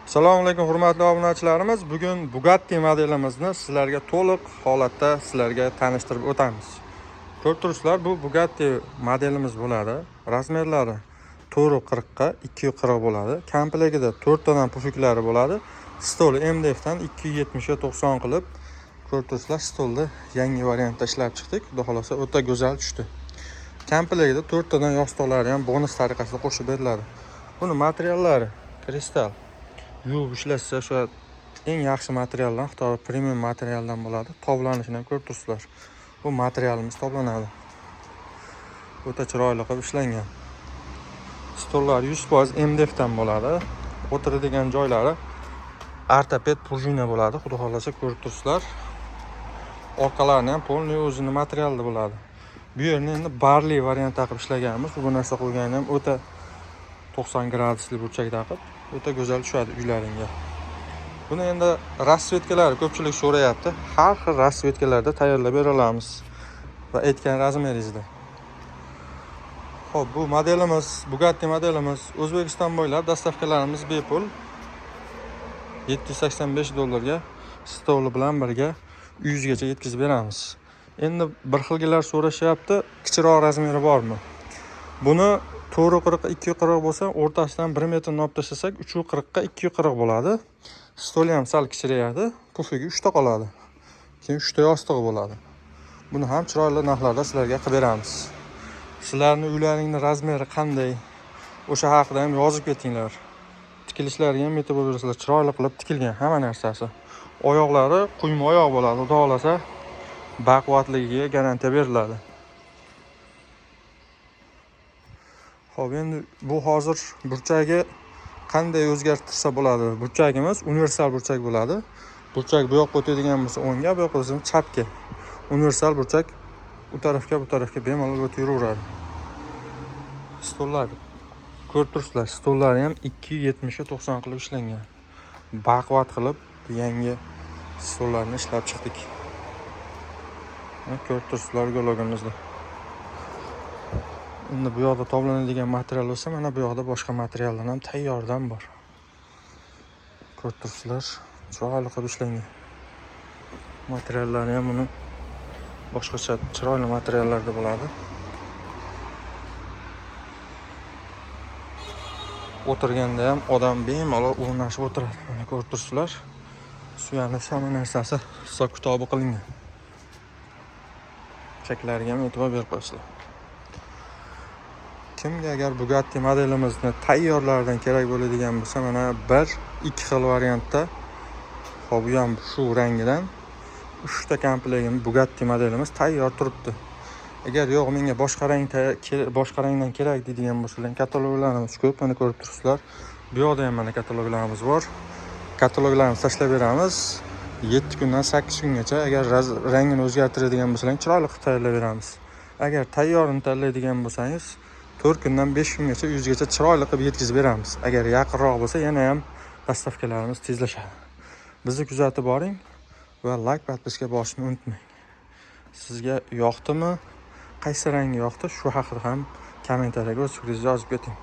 Assalomu alaykum, hurmatli obunachilarimiz. Bugun Bugatti modelimizni sizlarga to'liq holatda sizlarga tanishtirib o'tamiz. Ko'rib turibsizlar, bu Bugatti modelimiz bo'ladi. Razmerlari 440 ga 240 bo'ladi. Komplektida 4 tadan pufiklari bo'ladi. Stol MDF dan 270 ga 90 qilib ko'rib turibsizlar, stolni yangi variantda ishlab chiqdik. Xudo xolasa o'ta go'zal tushdi. Komplektida 4 tadan yostiqlari ham bonus tariqasida qo'shib beriladi. Buni materiallari kristal. Yuvib ishlatsa o'sha eng yaxshi materialdan, Xitoy premium materialdan bo'ladi. Toblanishini ham ko'rib turibsizlar. Bu materialimiz toblanadi. O'ta chiroyli qilib ishlangan. Stollar 100% MDF dan bo'ladi. O'tiradigan joylari ortoped пружина bo'ladi. Xudo xolasa ko'rib turibsizlar. Orqalarini ham полный o'zini materialida bo'ladi. Bu yerni endi barli variantda qilib ishlaganmiz. Bu narsa qo'ygani ham o'ta 90 gradusli burchakda qilib o'ta go'zal tushadi uylaringga. Buni endi расцветка lari ko'pchilik so'rayapti. Har xil расцветка larda tayyorlab bera olamiz va aytgan razmeringizda. Xo'p, bu modelimiz, Bugatti modelimiz O'zbekiston bo'ylab доставка larimiz bepul. 785 dollarga stoli bilan birga uyingizgacha yetkazib beramiz. Endi bir xilgilar so'rashyapti, kichikroq razmeri bormi? Buni 440 ga 240 bo'lsa, o'rtasidan 1 metrni olib tashlasak, 340 ga 240 bo'ladi. Stoli ham sal kichrayadi, pufigi 3 ta qoladi. Keyin 3 ta yostig'i bo'ladi. Buni ham chiroyli narxlarda sizlarga qilib beramiz. Sizlarni uylaringning razmeri qanday? O'sha haqida ham yozib ketinglar. Tikilishlariga ham e'tibor berasizlar. Chiroyli qilib tikilgan hamma narsasi. Oyoqlari quyma oyoq bo'ladi. Xudo xolasa baquvvatligiga garantiya beriladi. Xo'p, endi bu hozir burchagi qanday o'zgartirsa bo'ladi? Burchagimiz universal burchak bo'ladi. Burchak bu yoqqa o'tadigan bo'lsa o'ngga, bu yoqqa bo'lsa chapga. Universal burchak u tarafga, bu tarafga bemalol o'tib yuraveradi. Stollar ko'rib turibsizlar, stollari ham 270 ga 90 qilib ishlangan. Baquvvat qilib yangi stollarni ishlab chiqdik. Mana ko'rib turibsizlar gologimizda. Endi bu yoqda toblanadigan material bo'lsa, mana bu yoqda boshqa materialdan ham tayyordan bor. Ko'rib turibsizlar, chiroyli qilib ishlangan. Materiallari ham buni boshqacha chiroyli materiallarda bo'ladi. O'tirganda ham odam bemalol o'rnashib o'tiradi. Mana ko'rib turibsizlar. Suyanish hamma narsasi hisob kitobi qilingan. Cheklariga ham e'tibor berib qo'yasizlar. Kimga agar Bugatti modelimizni tayyorlaridan kerak bo'ladigan bo'lsa, mana bir, ikki xil variantda, xo'p, bu ham shu rangidan 3 ta komplektimiz Bugatti modelimiz tayyor turibdi. Agar yo'q, menga boshqa rang boshqa rangdan kerak deydigan bo'lsalar, kataloglarimiz ko'p, mana ko'rib turibsizlar. Bu yoqda ham mana kataloglarimiz bor. Kataloglarimizni tashlab beramiz. 7 kundan 8 kungacha agar rangini o'zgartiradigan bo'lsangiz, chiroyli qilib tayyorlab beramiz. Agar tayyorini tanlaydigan bo'lsangiz, 4 kundan 5 kungacha uyingizgacha chiroyli qilib yetkazib beramiz. Agar yaqinroq bo'lsa, yana ham доставка larimiz tezlashadi. Bizni kuzatib boring va like, подписка bosishni unutmang. Sizga yoqdimi? Qaysi rangi yoqdi? Shu haqida ham kommentariyaga o'z fikringizni yozib keting.